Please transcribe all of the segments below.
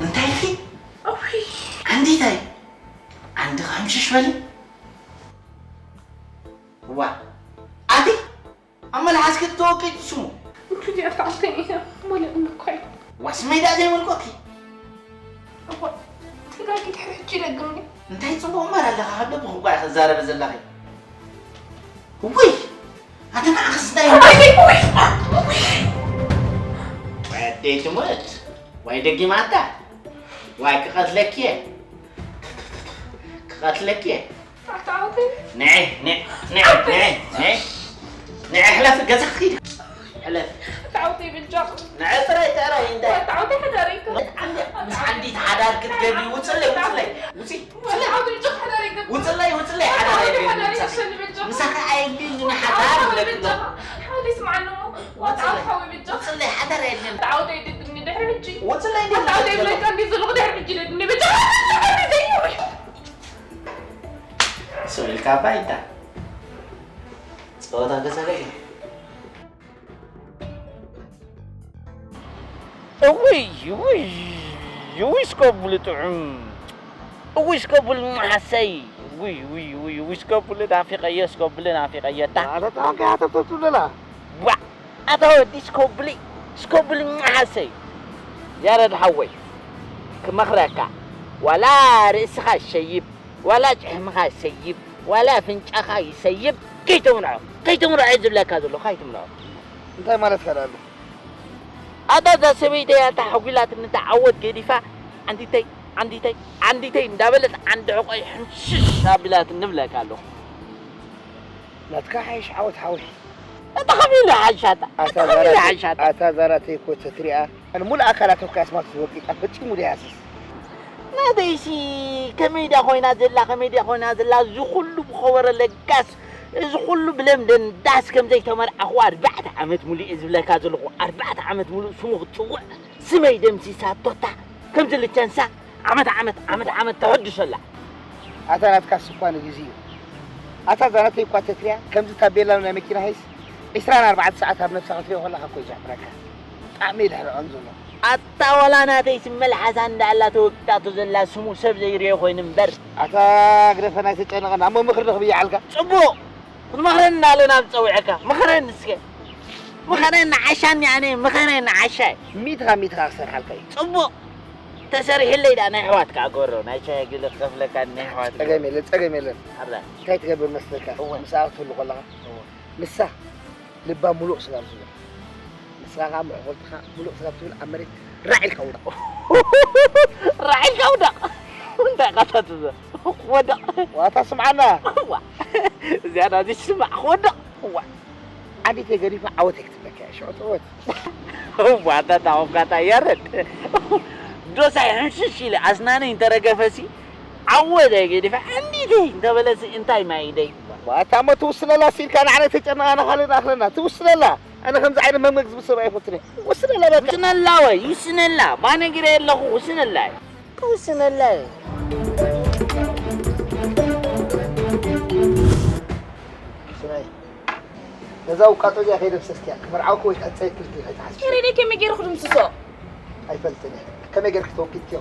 እንታይ ኢኺ? ኣንዲታይ? ኣንዲ ኸምሽሽ በሊ። ዋ፣ ኣቲ ኣብ መልሓስኪ ተወቂጡ ስሙ። እንግዲህ ኣርባዕተ እየ። ሞለ እምኳይ። ዋስ ሜዳ ዘይመልኮኪ። እዋ፣ ተጋጊ ድሕሪ ሕጂ ይደግምኒ። እንታይ ጽቡቕ እምበር ኣለኻ፣ ካብ ልብኺ እኳ ኢኺ ትዛረቢ ዘለኺ። ውይ! ኣቲ ንዓኽስ እንታይ ወይ፣ ወይ፣ ወይ። ወይ ኣደይ ትሞት፣ ወይ ደጊማታ፣ ወይ ክቐትለኪ እየ። ክቐትለኪ እየ። ኣታ ዓወተይ። ንዒ፣ ንዒ፣ ንዒ፣ ንዒ፣ ንዒ። ንዒ፣ ሕለፊ፣ ገዛኺ ኪዲ። ሕለፊ። ኣታ ዓወተይ በጃኹ። ንዒ፣ ጥራይ፣ ጥራይ፣ እንታይ? ኣታ ዓወተይ ሓዳረይ። ምስ ዓንዲት ሓዳር ክትገብሪ፣ ውፅለይ፣ ውፅለይ፣ ውፂ፣ ውፅለይ። ኣታ ዓወተይ በጃኹ ሓዳረይ ገብር። ውፅለይ፣ ውፅለይ፣ ሓዳር ኣታ ዓወተይ ኣይብልን ሓዳረይ ምሳኺ። ገብር። ምሳኺ ኣየድልይን ሓዳር ኣታ ዓወተይ ይብለኪ በጃኹ። ኣለኹ። ሓወይ ስምዓኒ እሞ። ኣታ ዓወተይ ሓወይ በጃኹ። ውፅለይ፣ ሓዳር ኣየድልይን። ኣታ ዓወተይ ድድኒ ድሕሪ ሕጂ። ውፅለይ፣ ኣታ ዓወተይ ድድኒ። ይብለካ እንዲ ዘለኹ ድሕሪ ሕጂ ድድኒ በጃኹ። ዘይውሪ። ስቕ ኢልካ ባይታ ጸወታ ገዛ ገዛ። እውይ፣ እውይ፣ እውይ፣ እስከ ብሉ ጥዑም። እውይ፣ እስከ ብሉ መሓሰይ። እውይ፣ እውይ፣ እውይ፣ እውይ፣ እስከ ብሉ ናፊቐዮ፣ እስከ ብሉ ናፊቐዮ። እታ ኣታ ተባንካ እያ ተብተብ ትብለላ። ዋ፣ ኣታ ወዲ እስከ ብሉ፣ እስከ ብሉ መሓሰይ። ያረድ ሓወይ፣ ክመኽረካ፣ ዋላ ርእስኻ ሸይብ፣ ዋላ ጭሕምኻ ይሰይብ፣ ዋላ ኣፍንጫኻ ይሰይብ፣ ከይተምርዖ፣ ከይተምርዖ እየ ዝብለካ ዘለኹ፣ ከይትምርዖ። እንታይ ማለትካ ደኣ ኣሎ? ኣታ እዛ ሰበይተይ ኣታ ሓጒላትኒ፣ እታ ዓወት ገዲፋ፣ ዓንዲተይ፣ ዓንዲተይ፣ ዓንዲተይ እንዳበለት ዓንዲ ሕቖይ ሕምሽሽ ኣቢላትኒ እብለካ ኣለኹ። ናትካ ሓይሽ ዓወት ሓወይ። ኣታ ከመይ ኢሉ ይሓይሽ ኣታ? ኣታ ኣታ ከመይ ኢሉ ዛራተይ፣ ይሓይሽ ኣታ? ኣታ ዛራተይ እኮ ተትሪኣ፣ ኣነ ሙሉእ ኣካላታ እኮ ኣስማት ዝወቂጣ ፈጺሙ ደያስስ። ናተይሲ ከመይ ድያ ኮይና ዘላ፣ ከመይ ድያ ኮይና ዘላ? እዚ ኩሉ ብኸበሮ ለጋስ፣ እዚ ኩሉ ብለምደን ዳስ ከም ዘይተመርዓኹ ኣርባዕተ ዓመት ሙሉእ እየ ዝብለካ ዘለኹ። ኣርባዕተ ዓመት ሙሉእ ስሙ ክትጽውዕ፣ ስመይ ደምሲሳቶታ፣ ከምዚ ልቸንሳ ዓመት፣ ዓመት፣ ዓመት፣ ዓመት ተሐድሶ ኣላ። ኣታ ናትካስ እኳ ንግዜኡ። ኣታ እዛ ናተይ እኳ ተትሪኣ፣ ከምዚ ታቤላ ናይ መኪና ሃይስ ዒስራን ኣርባዕተ ሰዓት ኣብ ነብስኻ ትሪኦ ከለኻ እኮ እዩ ዘሕፍረካ። ብጣዕሚ እዩ ዘሕርቐኒ ዘሎ። ኣታ ዋላ ናተይስ መልሓሳ እንዳኣላ ተወቂጣቶ ዘላ ስሙ ሰብ ዘይርእዮ ኮይኑ እምበር። ኣታ ግደፈና ኣይተጨንቐና። እሞ ምኽሪ ንኽብ ይዓልካ። ጽቡቕ። ክትመኽረኒ ኣለና ዝጸውዐካ። ምኸረኒ እስከ። ምኸረኒ ዓሻኒ ኣነ፣ ምኸረኒ ዓሻይ። ሚእትኻ ሚእትኻ ክሰርሓልካ እዩ። ጽቡቕ። ተሰሪሕለይ ደኣ ናይ ኣሕዋትካ ኣገሮ፣ ናይ ሻሂ ገለ ክኸፍለካ ናይ ኣሕዋትካ። ጸገም የለን፣ ጸገም የለን። ኣላ። እንታይ ትገብር መስለካ? እወ። ምስኣ ክትህሉ ከለኻ፣ እወ። ንሳ ልባ ምሉእ ስጋብ ዝብሎ። ንስኻ ከኣ መዕቆልትኻ ምሉእ ስጋብ ትብል ኣብ መሬት ራዕ ኢልካ ውደቕ። ራዕ ኢልካ ውደቕ። እንታይ ቃታት እዞ? ወደቕ። ዋታ ስምዓና። ዋ። እዚኣ ናዚ ስማዕ ክወድቕ። ዋ። ዓንዲተይ ገዲፋ ዓወተይ ክትብለካ እያ። ሽዑ ትዕወት። ዋታ ታወቃታ ያረድ። ዶሳይ ሕምሽሽ ኢለ ኣስናነይ እንተረገፈሲ ዓወተይ ገዲፈ ዓንዲተይ እንተበለሲ እንታይ ማይደይ? ዋታ እሞ ትውስነላ ሲልካ ንዓና ተጨነቓና ካልእ ንኣኽለና። ትውስነላ። ኣነ ከምዚ ዓይነት መምገግ ዝብል ሰብ ኣይፈቱን እየ። ውስነላ በቃ። ውስነላ ወይ፣ ይውስነላ። ባነግረ የለኹ፣ ውስነላ። ውስነላ። ስማይ፣ ነዛ ውቃጦ እዚኣ ከይደምሰስክያ፣ ክመርዓውኪ ወይ ከዕጸየኪ ኢልኪ ከይትሓስቢ። ከረደይ ከመይ ገይሩ ክድምስሶ? ኣይፈልጥን እየ። ከመይ ጌርኪ ተወቂጥክዮ?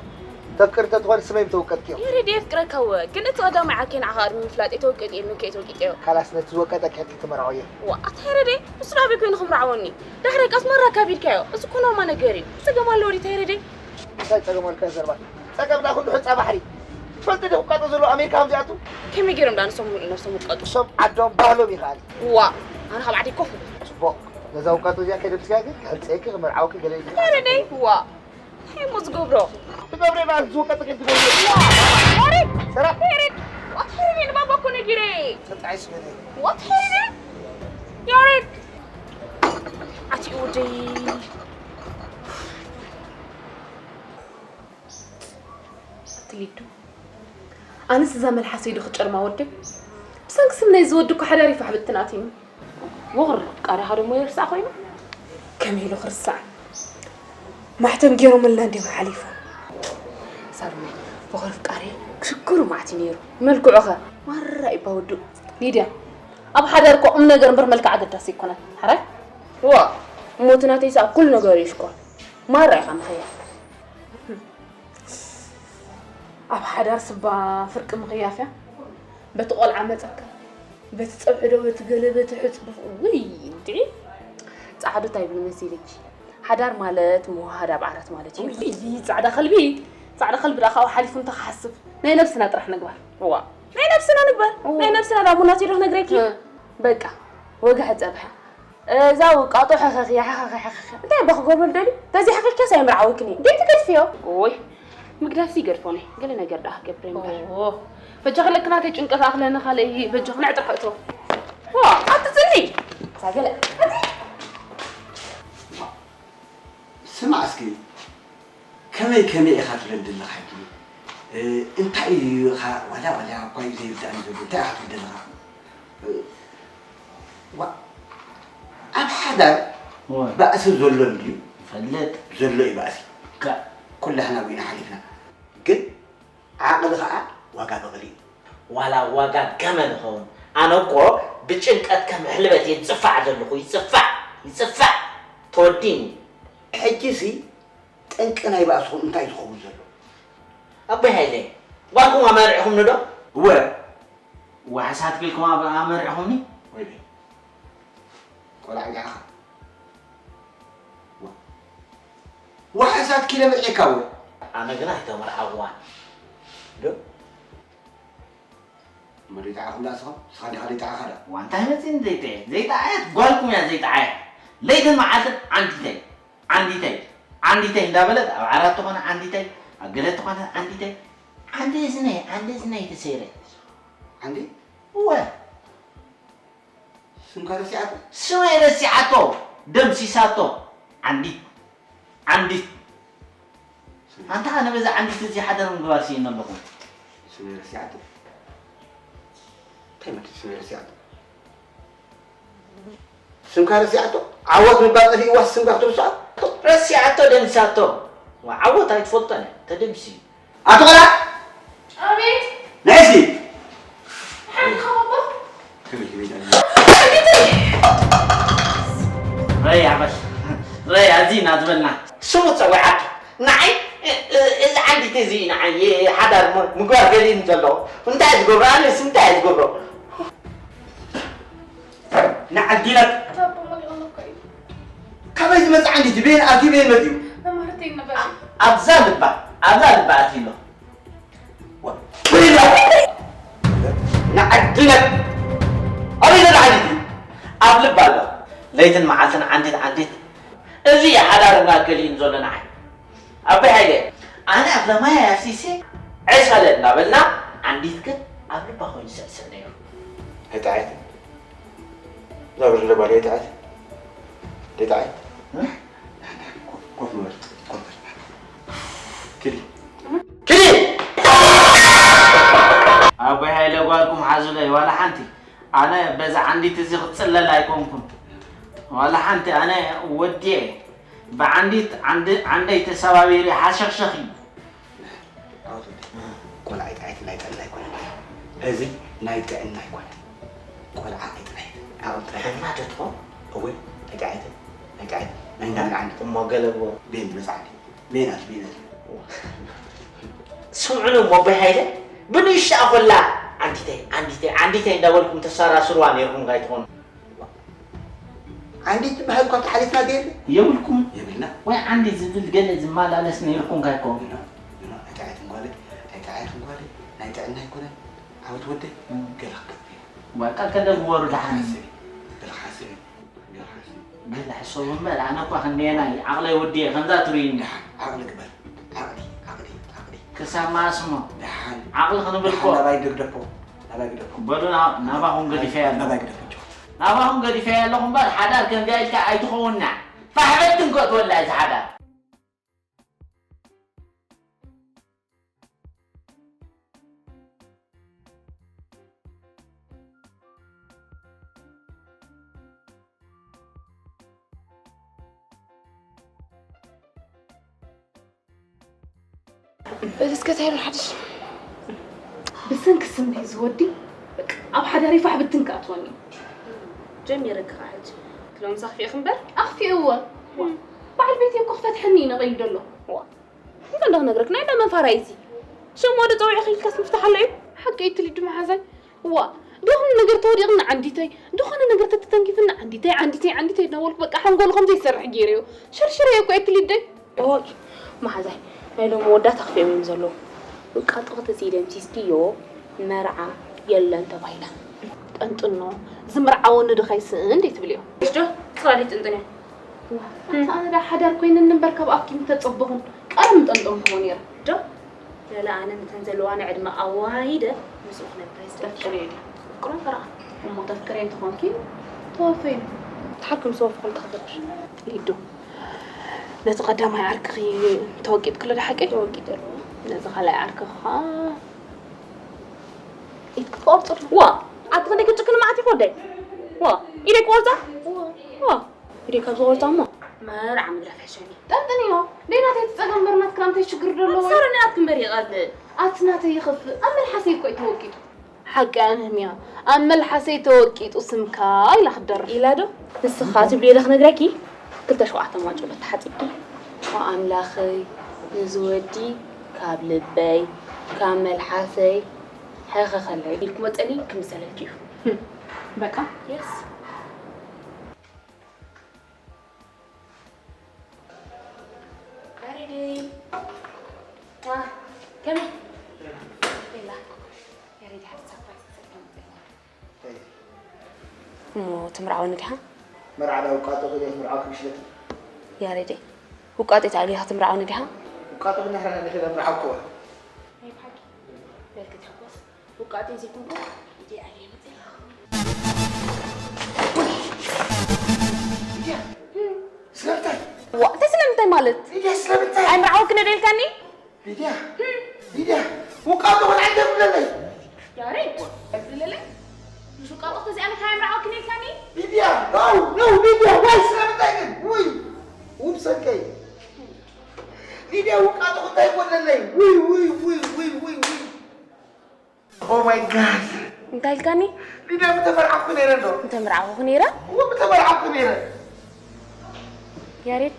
ተፍቅሪ እንተትኾኒ ስመይ ምተወቀጥክዮ። ከረደይ የፍቅረካ እወ፣ ግን እቲ ቀዳማይ ዓርከይ ንዓኻ ቅድሚ ምፍላጠይ ተወቀጥየ ኢሉኒ ከይተወቂጠዮ። ካላስ ነቲ ዝወቀጠኪ ሕጂ ክመርዖ እየ። ዋ፣ ኣታ ከረደይ፣ ንሱ ናበይ ኮይኑ ክምርዓወኒ? ዳሕረይ ቀስ መራ ካብ ኢልካዮ። እዚ እኮ ኖርማ ነገር እዩ። ጸገም ኣለዎ ድዩ ከረደይ? እንታይ ጸገም ኣልካ ዘርባ? ጸገም ዳ ኩሉ ሕጻ ባሕሪ። ትፈልጢ ዲኹ ውቃጦ ዘለዎ ኣሜሪካ ከም ዝኣቱ? ከመይ ገይሮም ዳ ንሶም ነብሶም ውቀጡ? እሶም ዓዶም ባህሎም ይኸኣል። ዋ፣ ኣነ ካብ ዓደይ ኮፍ። ጽቡቕ። ነዛ ውቃጦ እዚኣ ከይደምስያ ግን ክሕጸየኪ ክመርዓወኪ ገለ ኢሉ። ከረደይ፣ ዋ። እንታይ እሞ ዝገብሮ? ትገብሪ ዳ ዝወቀጥኪ ትገብሪ። ያሬድ! ሰራ! ያሬድ! ዋት ሄሪኒ ንባባ እኮ ነጊረ። ተጣይስ በለ። ዋት ሄሪኒ? ያሬድ! ኣቲ ወደይ። ኣቲ ሊዱ፣ ኣነስ እዛ መልሓሰይ ዶ ክጨርማ ወደይ? ብሰንኪ ስም ናይዚ ወዲ እኮ ሓዳር ይፋሕብትና ኣትዩኒ። ወቕር ቃሪኻ ደሞ ይርሳዕ ኮይኑ? ከመይ ኢሉ ክርስዕ? ማሕተም ገይሮምልና እንዲዮም ሓሊፎም። ሳሮነይ፣ ወቕር ፍቃሪ ክሽክሩ ማዕት እዩ ነይሩ። መልክዑኸ? ማራ እዩ ባወዱ። ሊድያ፣ ኣብ ሓዳር እኮ ቁም ነገር እምበር መልክዕ ኣገዳሲ ኣይኮነን። ሓራይ? እዋ፣ እሞ እቲ ናተይስ ኣብ ኩሉ ነገሩ እዩ ሽኮር። ማራ ኢኻ ምኽያፍ። ኣብ ሓዳር ስባ ፍርቂ ምኽያፍ እያ። በቲ ቆልዓ መጸካ፣ በቲ ጸብሒ ዶ፣ በቲ ገለ፣ በቲ ሕጽ፣ ውይ፣ እንድዒ። ጻዕዱ እንታይ ይብል መሲልኪ? ሓዳር ማለት ምውሃድ ኣብ ዓራት ማለት እዩ። ውይ፣ ጻዕዳ ከልቢ፣ ጻዕዳ ከልቢ ደኣ ካብኡ ሓሊፉ እንተ ክሓስብ፣ ናይ ነብስና ጥራሕ ንግበር። እዋ። ናይ ነብስና ንግበር። እዋ። ናይ ነብስና ዳቡናት ኢሉ ክነግረኪ። እ። በቃ፣ ወግሐ ጸብሐ። እዛ ውቃጦ ሕኽኽ፣ ያሕኽኽ፣ ሕኽኽ። እንታይ እባ ክገብሮ ልደሊ? ተዚ ሕኽኽያስ ኣይምርዓወክን እየ። ደይ ትገድፍዮ? ኦይ፣ ምግዳፍሲ ይገድፎ ነይ። ገለ ነገር ደኣ ክገብር እየ እምበር። ኦ፣ በጃኺ ለክናተይ ጭንቀት ኣኽለኒ ካልእ በጃኺ ንዕጥር ሕእቶ። ዋ፣ ኣትጽሊ። እዛ ገለ፣ ኣቲ። ስማዕ እስኪ፣ ከመይ ከመይ ኢኻ ትብል ዘለኻ ሕጂ? እ፣ እንታይ እዩ ኢኻ ዋላ ዋላ እኳ እዩ ዘይርዳእኒ ዘሎ። እንታይ ኢኻ ትብል ዘለኻ? እ፣ ዋ፣ ኣብ ሓዳር እወ። ባእሲ ዘሎ እንድዩ። ይፈልጥ። ዘሎ እዩ ባእሲ። ከ- ኩላህና ጉይና ሓሊፍና። ግን ዓቕሊ ኸዓ ዋጋ በቕሊ እዩ። ዋላ ዋጋ ገመል ይኸውን። ኣነ እኮ ብጭንቀት ከም ሕልበት እየ ዝጽፋዕ ዘለኹ። ይጽፋዕ፣ ይጽፋዕ። ተወዲኒ። ሕጂሲ ጠንቂ ናይ ባእስኹም እንታይ ዝኸውን ዘሎ? ኣቦይ ሃይለ፣ ጓልኩም ኣመርዕኹምኒ ዶ? እወ። ዋሕሳት ቢልኩም ኣብ-፣ ኣመርዕኹምኒ? ወይለይ። ቆልዓ ዲኻ? ዋ-፣ ዋሕሳት ኪለ መርዒካ እወ። ኣነ ግና ኣይተመርዓኹዋን። ዶ? እሞ ደይጠዓኹም ዳ ንስኹም? ንስኻ እንዲኻ ደይጠዓኻ ዳ? ዋንታ መፂን ዘይጠየ-፣ ዘይጠዓየት ጓልኩም እያ ዘይጠዓየት። ለይትን መዓልትን ዓንዲተይ፣ ዓንዲተይ፣ ዓንዲተይ እንዳበለት ኣብ ዓራት ተኾነ ዓንዲተይ፣ ኣብ ገለ ተኾነ ዓንዲተይ። ዓንዲ እዝነይ፣ ዓንዲ እዝነይ ተሰይረ። ዓንዲ? እወ። ስምካ ረሲዓቶ? ስመይ ረሲዓቶ፣ ደምሲሳቶ። ዓንዲት፣ ዓንዲት። ኣንታ ኣነ በዛ ዓንዲት እዚ ሓደር ምግባር ስኢነ ኣለኹ። ስመይ ረሲዓቶ? እንታይ ማለት ስመይ ረሲዓቶ? ስምካ ረሲዓቶ? ዓወት ምባል ጠፊእዋስ ስምካ ክትርስዖ? ረሲዓቶ፣ ደምሲሳቶ። ዋ፣ ዓወት ኣይትፈልጦን እያ፣ ተደምስዩ። ኣቶ ቆልዓ! ኣቤት! ንዒ እስኪ! ሓሊኻ ባባ? ከመይ፣ ከመይ፣ ከመይ? ረይ ኣበል፣ ረይ ኣዚና ዝበልና። ስሙ ጸዊዓቶ። ንዓይ፣ እ-፣ እ-፣ እዚ ዓንዲት እዚ ንዓይ ሓዳር ም-፣ ምግባር ገሊኒ ዘሎ። እንታይ ዝገብሮ? ኣነስ እንታይ ዝገብሮ? ንዓዲነት። ታቦ መሊኦምካ እዩ። ካበይ ዝመጽእ ዓንዲት? ቤን ኣትዩ፣ ቤን መጺኡ? መማህርተይ ነበረ። ኣብዛ ልባ፣ ኣብዛ ልባ ኣትዩ ኣሎ። ንዓዲነት ኣበይ ዘሎ ዓንዲት እዩ? ኣብ ልባ ኣሎ። ለይትን መዓልትን ዓንዲት፣ ዓንዲት። እዚ ሓዳርና ገሊኡ ዘሎ ንዓይ። ኣቦይ ሃይለ፣ ኣነ ኣፍለማይ ኣፍሲሰ ዕሰለ እናበልና ዓንዲት ግን ኣብ ልባ ኮይኑ ስዕስዕ ነይሩ። ኣይጠዓየትን። እዛ ብርለ ጓል ኣይጠዓየትን። ደይጠዓየት። እ? ኮፍ፣ ኮፍ ንበል፣ ኮፍ በል። ኪዲ። ኪዲ! ኣቦይ ሃይለ ጓልኩም ሓዙለይ ዋላ ሓንቲ። ኣነ በዛ ዓንዲት እዚ ክጽለል ኣይኮንኩን። ዋላ ሓንቲ ኣነ ወዲየ ብዓንዲት ዓንዲ-፣ ዓንደይ ተሰባቢሩ ሓሸኽሸኽ እዩ። ዓወት ወዲ። ቆልዓ ኣይጠዓየትን፣ ናይ ጥዕና ኣይኮነን። እዚ ናይ ጥዕና ኣይኮነን። ቆልዓ ኣይጠዓየትን። ዓቕሊ ጥራሕ። ጥዕና ዶ ትኾን? እወ፣ ኣይጠዓየትን። ኣይጠዓየትን። ናይ እንዳምን ዓንዲ። እሞ ገለቦ። ቤን መጽዓኒ። ቤናት፣ ቤናት። ስምዑኒ እሞ ኣቦይ ሃይለ፣ ብንእሽተኣ ኮላ ዓንዲተይ፣ ዓንዲተይ፣ ዓንዲተይ እንዳበልኩም ተሰራስርዋ ነይርኩም እንታይ ትኾኑ? ዓንዲት ዝበሃል እኳ ተሓሊፍና ዶ የለ? የብልኩምን። የብልና። ወይ ዓንዲት ዝብል ገለ ዝመላለስ ነይርኩም እንታይ ኮን? ኖ፣ ኖ፣ ኣይጠዓየትን ጓለይ፣ ኣይጠዓየትን ጓለይ፣ ናይ ጥዕና ኣይኮነን። ዓወት ወደይ፣ እም። ገለ ክገብር እየ። በቃ ከደግበሩ ደሓን። ሓስቢ፣ ገለ ሓስቢ፣ ገለ ሓስቢ። ገለ ሕሰቡ እምበር፣ ኣነ እኳ ክንደየናይ ዓቕለይ ወዲየ ከምዛ ትርእይኒ። ደሓን፣ ዓቕሊ ግበር። ዓቕሊ፣ ዓቕሊ፣ ዓቕሊ። ክሳብ መኣስ እሞ? ደሓን። ዓቕሊ ክንብል እኮ። ደሓን፣ ናባይ ግደፎ፣ ናባይ ግደፎ። በሉ፣ ና-፣ ናባኹም ገዲፈያ ኣለኹ። ናባይ ግደፎ፣ ጆ። ናባኹም ገዲፈያ ኣለኹ እምበር፣ ሓዳር ከምዚኣ ኢልካ ኣይትኸውንና። ፋሕ በትን ከእትወላ እዚ ሓዳር። እዚ እስከ እንታይ ኢሉ ሓድሽ? ብሰንኪ ስምዒት ዝወዲ፣ በቃ፣ ኣብ ሓዳረይ ፋሕ ብትን ክኣትወኒ። ጀሚረ ክኻ ሕጂ። ክሎም ዘኽፊእኽ እምበር? ኣኽፊእዎ። እም። በዓል ቤተይ እኮ ክፈትሐኒ እዩ ነቒሉ ዘሎ። ዋ፣ እንታይ እንዳክነግረክ ናይ መን ፋራ እዩ እዚ? ሽም ወዲ ጸዊዕኺ ኢልካስ ምፍታሕ ኣሎ እዩ? ሓቂ እዩ ትሊዱ መሓዛይ። ዋ፣ ዝኾነ ነገር ተወዲቕና ዓንዲተይ፣ ዝኾነ ነገር ተተተንኪፍና ዓንዲተይ፣ ዓንዲተይ፣ ዓንዲተይ እናበልኩ በቃ ሓንጎሉ ከም ዘይሰርሕ ገይረዮ። ሸርሽረዮ እኮ እየ ትሊደይ። ኦይ፣ መሓዛይ፣ ናይ ሎሚ ወዳት ኣኽፊኦም እዮም ዘለዉ። ውቃጦ ተዘይደምሲስክዮ መርዓ የለን ተባሂላ። ጠንጥኖ፣ ዝምርዓወኒ ድኻ ይስእን እንዴ ትብልዮ? እሽዶ፣ ስራሊ ጥንጥንዮ። ኣታ ኣነ ዳ ሓዳር ኮይነኒ እምበር ካብ ኣፍኪ ምተጸበኹን ቀለም ጠንጠንኩዎ ነይረ። ዶ? ለለ ኣነ ነተን ዘለዋኒ ዕድመ ኣወሃሂደ ምስኡ ክነብር እየ ዝደሊ። ተፍቅርዮ ድዩ? ፍቅሮ ፈረቓ። እሞ ተፍቅርዮ እንተኾንኪ ተወፈይሉ። ተሓርኩም ዝተወፈኹም ተኸተልሽ። ሊዱ፣ ነቲ ቀዳማይ ዓርክኺ ተወቂጥክሎ ዶ ሓቀይ? ተወቂጠሉ። ነዚ ካልኣይ ዓርክኻ ኢድ ክትቆርጽ ዶ? ዋ፣ ኣቲ ክንደይ ክትጭክን መዓት ይኾደይ? ዋ፣ ኢደይ ቆርጻ? ዋ። ኢደይ ካብ ዝቆርጻ እሞ መርዓ ምግዳፍ ሕሸኒ። ጠንጥንዮ፣ ደይ ናተይ ትጸገም እምበር ናትክን ኣምታይ ሽግር ዶ ኣለዎ? ኣትሳረኒ ናትክን እምበር ይቐልል። ኣቲ ናተይ ይኸፍእ፣ ኣብ መልሓሰይ እኮ እዩ ተወቂጡ። ሓቂ ኣንህምያ፣ ኣብ መልሓሰይ ተወቂጡ ስምካ ኢላ ክትደርፍ። ኢላ ዶ? ንስኻ ትብልዮ ኢለ ክነግረኪ፣ ክልተ ሸውዓተ ማጭሎ ተሓጺብኪ። ኦ ኣምላኸይ፣ ንዚ ወዲ ካብ ልበይ፣ ካብ መልሓሰይ፣ ሕኸኸለይ ኢልኩ መጸኒ ክምሰለልኪ እዩ። በቃ። የስ። ያሬደይ። ዋ፣ ከመይ? ቤላ። ያሬድ፣ ሓደ ሳፕራይዝ ክሰጥካ መጸኒ። እሞ ትምርዓወኒ ዲኻ? መርዓ ዳ ውቃጦ ገለ ክትምርዓወኪ ምሽለኪ? ያሬደይ፣ ውቃጦ እንታይ ኢኻ ትምርዓወኒ ዲኻ? ውቃጦ ግን ናህራና ንኽእል ምርዓው ከዋ። ናይ ብሓቂ? በል ክትሕጎስ። ውቃጦ ዘይኮንኩ ኢደ ኣየ መጸ። ሊድያ፣ ስለምንታይ? ዋ፣ እንታይ ስለምንታይ ማለት? ሊድያ፣ ስለምንታይ? ኣይምርዓወክን እየ ዶ ኢልካኒ? ሊድያ፣ ሊድያ፣ ውቃጦ ወልዓ ደብለለይ። ያሬድ፣ ደብለለይ? ምስ ውቃጦ ተዚኣ ንካ ኣይምርዓወክን ኢልካኒ? ሊድያ፣ ነው፣ ነው፣ ሊድያ፣ ዋይ፣ ስለምንታይ ግን? ውይ፣ ውብ ሰንቀይ። ሊድያ፣ ውቃጦ እንታይ ይጎድለለይ? ውይ፣ ውይ፣ ውይ፣ ውይ፣ ውይ፣ ውይ። Oh my God። እንታይ ኢልካኒ? ሊድያ፣ ምተመርዓኹ ነይረ እንዶ። ምተመርዓኹ ነይረ? እዎ፣ ምተመርዓኹ ነይረ። ያሬድ?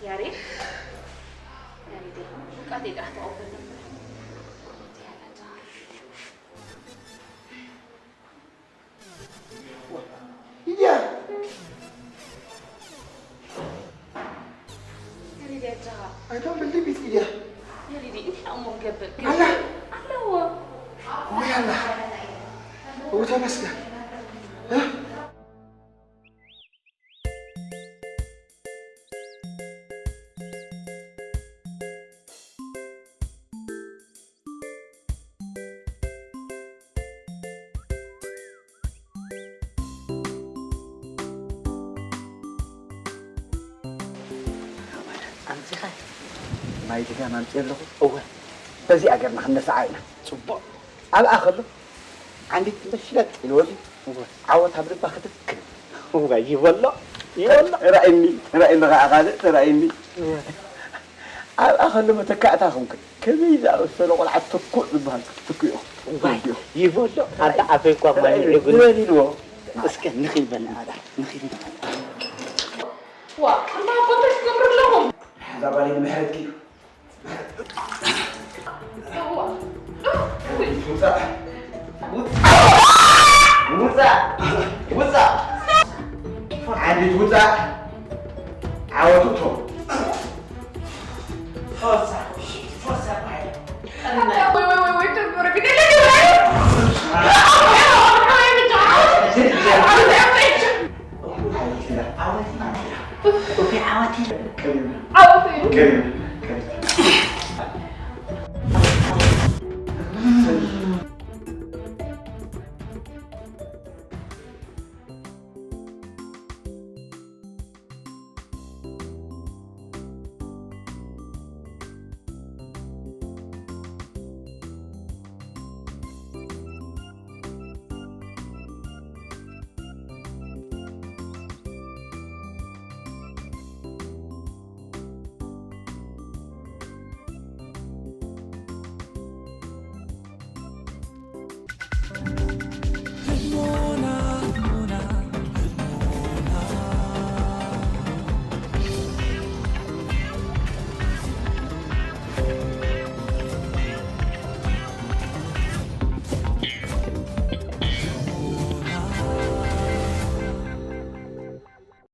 ያሬድ? ያሬድ፣ ውቃጦ ጥራሕ ተቐበል ነበር። ሊድያ። ሊድያ፣ ኣጆኻ። I don't believe it, ሊድያ። ሊድያ፣ እንታይ ደኣ እሞ ክገብር? ኣላ። ኣለዎ። ወይ ኣላ። እው፣ ተመስገን። እ? ኣምጺኻ? ማይ ድጋም ኣምጺኤ ኣለኹ። እወ። በዚኣ ገርና ክንነስዓ ኢና። ጽቡቕ። ኣብኣ ከሎ ዓንዲት እንተ ሽለጥ ኢልወሉ። እወ። ዓወት ኣብ ልባ ክትክል። እወ፣ ይበሎ፣ ይበሎ። ራእኒ፣ ራእኒ ኸዓ ካልእ ተራእኒ። እወ። ኣብኣ ከሎ መተካእታ ኹንክን። ከመይ ዝኣመሰለ ቆልዓ ትኩእ ዝበሃል ትኩእ ኢኹም። ዋይ፣ ይበሎ። ኣንታ ኣፈይ እኳ ማይ ይዕጉል። ዝበል ኢልዎ። እስከ ንኺድ በል ንኣዳ፣ ንኺድ በል። ዋ፣ እምባ ኣቦ እንታይ ትገብሩ ኣለኹም? እዛ ጓለይ ንምሕረት ኪዱ። እዋ፣ ውይ። ውፃእ። ውፃእ። ውፃእ። ውፃእ። ዓንዲት ውፃእ። ዓወቱ ቶም። ፎርሳ፣ ፎርሳ በሃይ። ወይ፣ ወይ፣ ወይ፣ ወይ፣ ትርጉም ግዴታ ግዴታ። ዓወት ኢላ። ዓወት ኢላ። ኦኬ፣ ዓወት ኢላ። ዓወት ኢላ።